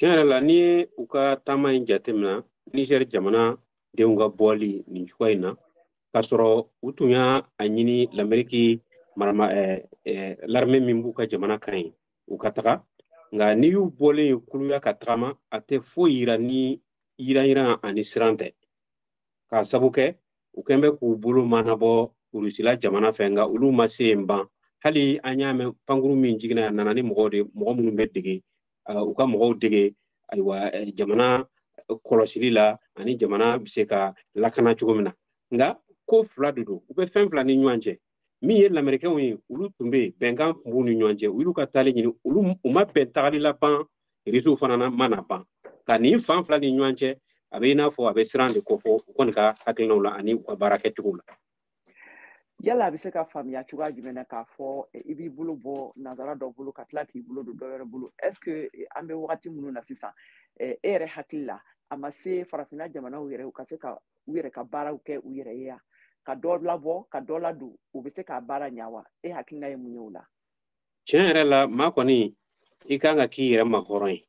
Tiɲɛ yɛrɛ la, n'i ye u ka taama in jateminɛ, Niger jamana denw ka bɔli nin cogoya in na, k'a sɔrɔ u tun y'a ɲini l'Amérique marama l'armée min b'u ka jamana kan yen, u ka taga. Nka n'i y'u bɔlen ye kuluya ka tagama, a tɛ foyi yira ni yiran-yiran ani siran tɛ, k'a sabu kɛ u kɛn bɛ k'u bolo manabɔ Rusila jamana fɛ, nka olu ma se yen ban. Hali an y'a mɛn pankuru min jiginna, a nana ni mɔgɔw de, mɔgɔ minnu bɛ dege, u ka mɔgɔw dege, ayiwa, jamana kɔlɔsili la ani jamana bɛ se ka lakana cogo min na. Nka ko fila de don, u bɛ fɛn fila ni ɲɔgɔn cɛ. Min ye lamɛrikɛnw ye, olu tun bɛ yen, bɛnkan tun b'u ni ɲɔgɔn cɛ, u y'u ka taali ɲini, olu u ma bɛn tagali la ban, Irisiw fana ma na ban. Ka nin fan fila ni ɲɔgɔn cɛ, a bɛ i n'a fɔ a bɛ siran de kofɔ u kɔni ka hakilinaw la ani u ka baara kɛcogo la. Yala a bɛ se ka faamuya cogoya jumɛn na k'a fɔ i b'i bolo bɔ nanzara dɔ bolo ka tila k'i bolo don dɔ wɛrɛ bolo? Est-ce que an bɛ wagati minnu na sisan, e yɛrɛ hakili la, a ma se farafinna jamanaw yɛrɛ u ka se ka u yɛrɛ ka baaraw kɛ u yɛrɛ ye yan, ka dɔ labɔ ka dɔ ladon, u bɛ se k'a baara ɲa wa? E hakilina ye mun ye o la? Tiɲɛ yɛrɛ la, maa kɔni i kan ka k'i yɛrɛ ma hɔrɔn ye.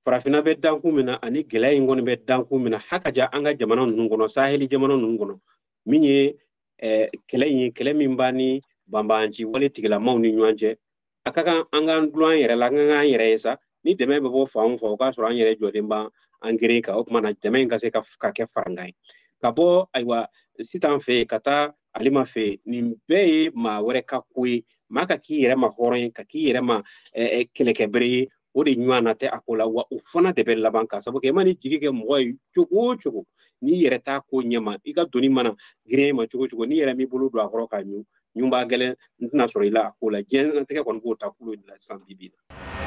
Farafinna bɛ dankun min na ani gɛlɛya in kɔni bɛ dankun min na, hakaja an ka jamana ninnu kɔnɔ, saheli jamana ninnu kɔnɔ, min ye kɛlɛ in ye, kɛlɛ min b'an ni banbaanci wale tigilamaw ni ɲɔgɔn cɛ, a ka kan an k'an dulon an yɛrɛ la, an ka k'an yɛrɛ ye sa. Ni dɛmɛ bɛ bɔ fan o fan, o k'a sɔrɔ an yɛrɛ jɔlen b'an an geren kan. O tuma na dɛmɛ in ka se ka kɛ farankan ye, ka bɔ ayiwa Sitan fɛ yen ka taa Alima fɛ yen. Nin bɛɛ ye maa wɛrɛ ka ko ye. Maa ka k'i yɛrɛ ma hɔrɔn ye, ka k'i yɛrɛ ma kɛlɛkɛbere ye, o de ɲɔgɔn na tɛ a ko la. Wa o fana de bɛ laban, k'a sababu kɛ i man'i jigi kɛ mɔgɔ ye cogo o cogo, n'i yɛrɛ t'a ko ɲɛma, i ka doni mana girin e ma cogo o cogo, n'i yɛrɛ m'i bolo don a kɔrɔ k'a ɲun, ɲun b'a gɛlɛn, n tɛna sɔrɔ i la a ko la. Diɲɛlatigɛ kɔni b'o ta kulo de la sisan bi bi in na.